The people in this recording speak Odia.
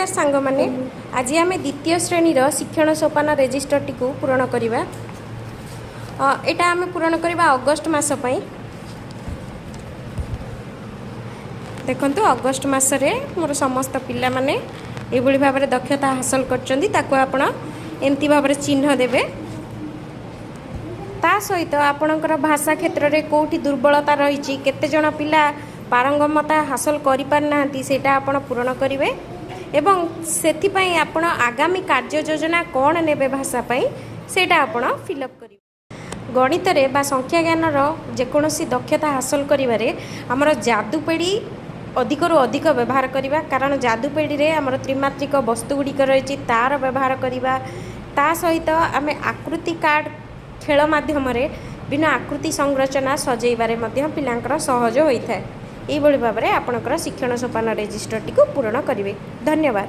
ନମସ୍କାର ସାଙ୍ଗମାନେ, ଆଜି ଆମେ ଦ୍ୱିତୀୟ ଶ୍ରେଣୀର ଶିକ୍ଷଣ ସୋପାନ ରେଜିଷ୍ଟରଟିକୁ ପୂରଣ କରିବା। ଏଇଟା ଆମେ ପୂରଣ କରିବା ଅଗଷ୍ଟ ମାସ ପାଇଁ। ଦେଖନ୍ତୁ, ଅଗଷ୍ଟ ମାସରେ ମୋର ସମସ୍ତ ପିଲାମାନେ ଏଭଳି ଭାବରେ ଦକ୍ଷତା ହାସଲ କରିଛନ୍ତି। ତାକୁ ଆପଣ ଏମିତି ଭାବରେ ଚିହ୍ନ ଦେବେ। ତା ସହିତ ଆପଣଙ୍କର ଭାଷା କ୍ଷେତ୍ରରେ କେଉଁଠି ଦୁର୍ବଳତା ରହିଛି, କେତେଜଣ ପିଲା ପାରଙ୍ଗମତା ହାସଲ କରିପାରିନାହାନ୍ତି, ସେଇଟା ଆପଣ ପୂରଣ କରିବେ ଏବଂ ସେଥିପାଇଁ ଆପଣ ଆଗାମୀ କାର୍ଯ୍ୟ ଯୋଜନା କ'ଣ ନେବେ ଭାଷା ପାଇଁ, ସେଇଟା ଆପଣ ଫିଲ୍ଅପ୍ କରିବେ। ଗଣିତରେ ବା ସଂଖ୍ୟା ଜ୍ଞାନର ଯେକୌଣସି ଦକ୍ଷତା ହାସଲ କରିବାରେ ଆମର ଯାଦୁପେଡ଼ି ଅଧିକରୁ ଅଧିକ ବ୍ୟବହାର କରିବା, କାରଣ ଯାଦୁପେଡ଼ିରେ ଆମର ତ୍ରିମାତ୍ରିକ ବସ୍ତୁ ଗୁଡ଼ିକ ରହିଛି, ତା'ର ବ୍ୟବହାର କରିବା। ତା ସହିତ ଆମେ ଆକୃତି କାର୍ଡ଼ ଖେଳ ମାଧ୍ୟମରେ ବିଭିନ୍ନ ଆକୃତି ସଂରଚନା ସଜେଇବାରେ ମଧ୍ୟ ପିଲାଙ୍କର ସହଜ ହୋଇଥାଏ। ଏଇଭଳି ଭାବରେ ଆପଣଙ୍କର ଶିକ୍ଷଣ ସୋପାନ ରେଜିଷ୍ଟରଟିକୁ ପୂରଣ କରିବେ। ଧନ୍ୟବାଦ।